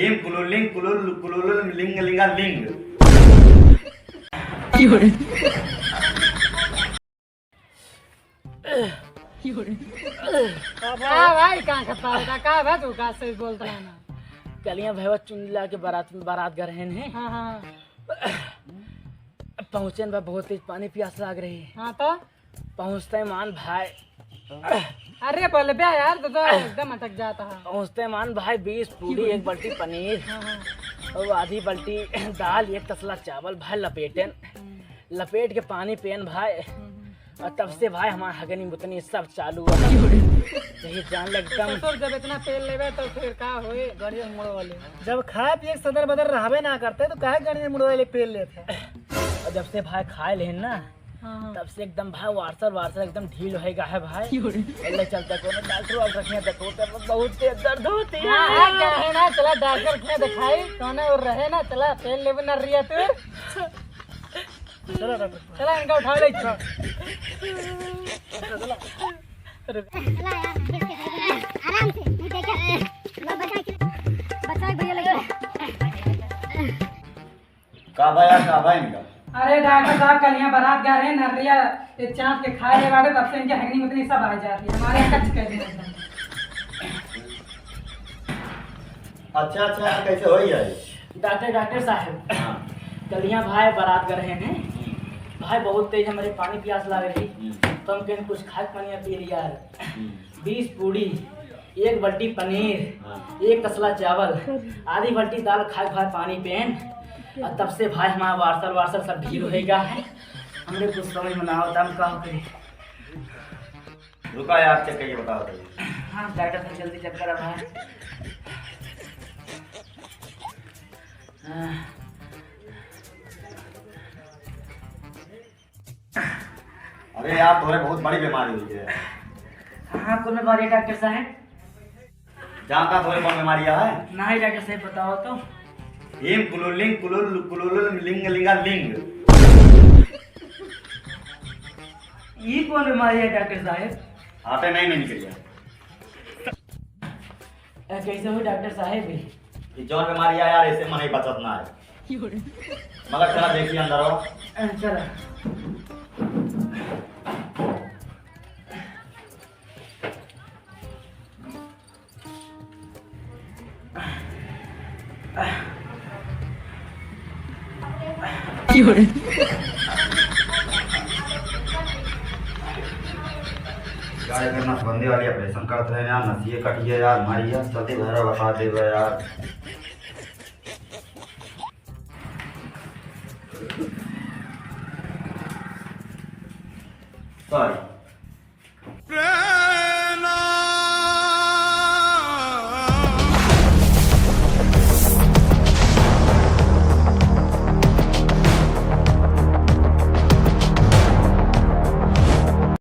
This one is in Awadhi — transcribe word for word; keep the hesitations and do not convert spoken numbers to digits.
लिंग कुलुलिंग कुलुल कुलुलुल लिंग लिंगा लिंग। का भाई, का खपा का, का बा तू, का से बोलत रहा ना? कलिया भैया चुंदी ला के बारात में, बारात घर हैं ने। हाँ, हाँ। पहुँचन बा, बहुत तेज पानी प्यास लाग रही। हाँ तो? पहुँचते मान भाई। अरे बोल बे यार, तो, तो एकदम अटक जाता है। पहुँचते मान भाई, बीस पूरी, एक बाल्टी पनीर, हाँ, हाँ। और आधी बाल्टी दाल, एक तसला चावल भाई लपेटेन। हम्म। लपेट के पानी पेन भाई। हम्म। और तब से भाई हमार हगनी मुतनी सब चालू है। यही जान ले तो एकदम। ससुर जब इतना पेल लेबे तो फिर का होई? गाड़िया मुड़वा ले। जब खाए पिए के सदर बदर रहबे ना करते तो काहे गाड़िया मुड़वा ले पेल लेत है? और जब से भाई खाए लेन ना, हाँ, हाँ। तब से एकदम भाई वार्सल वार्सल एकदम ढील होएगा है भाई। और ले चलते कोनो डॉक्टर वाक्टर के यहाँ देखो तो बहुत तेज दर्द होती है। हाँ, हाँ, कहे ना, चला डॉक्टर के यहाँ दिखाई, कौन है और रहे ना, चला पेल लेबे ना रिया तू। चला डॉक्टर। चला, इनका उठा ले। चला, चला। रुक। चला यार, आराम से, नहीं देखे। लो, बचा के, बचा के भैया लेके। का भा यार, का भा इनका? अरे डॉक्टर साहब, कल यहाँ बारात गा रहे हैं, नर्रिया ये चाँप के खाए ले बाटे, तब से इनके हगनी मुतनी सब आ जाती है। हमारे कच्च कर दिया एकदम। अच्छा, अच्छा, कैसे होई है? डॉक्टर, डॉक्टर साहब, हाँ। कल यहाँ भाई बारात गा रहे हैं, हम्म। भाई बहुत तेज हमरे पानी प्यास लाग रही, हम्म। तो हम कहें कुछ खाए पानी पी लिया। हम्म। बीस पूड़ी, एक बाल्टी पनीर, हाँ। एक तसला चावल, आधी बाल्टी दाल खाए भाई पानी पेन, और तब से भाई हमारा वार्सल वार्सल सब ढील होएगा है। हमरे कुछ समझ में ना आवत, हम का करी? रुका यार, चेक करके बताओ तो। हाँ, डॉक्टर साहब, जल्दी चेक करा भाई। हाँ। अरे यार, तोरे बहुत बड़ी बीमारी हुई है। हाँ, कौन बीमारी है डॉक्टर साहब? जानता तोरे कौन बीमारी है? नहीं डॉक्टर साहब, बताओ तो। हीम कुलुलिंग कुलुल कुलुलुल लिंग लिंगा लिंग। ये कौन बीमारी है डॉक्टर साहब? आते नहीं, नहीं निकल गया। ए, कैसे हो डॉक्टर साहब? ये जौन बीमारी है यार, ऐसे मन ही बचत ना है। मगर चला देखिए अंदर हो। ए, चला। यार, एकर नसबंदी वाली ऑपरेशन करत रहे यार, नसिये कट गया यार, मारी यार, जल्दी भैरवा बता देबे यार। सॉरी।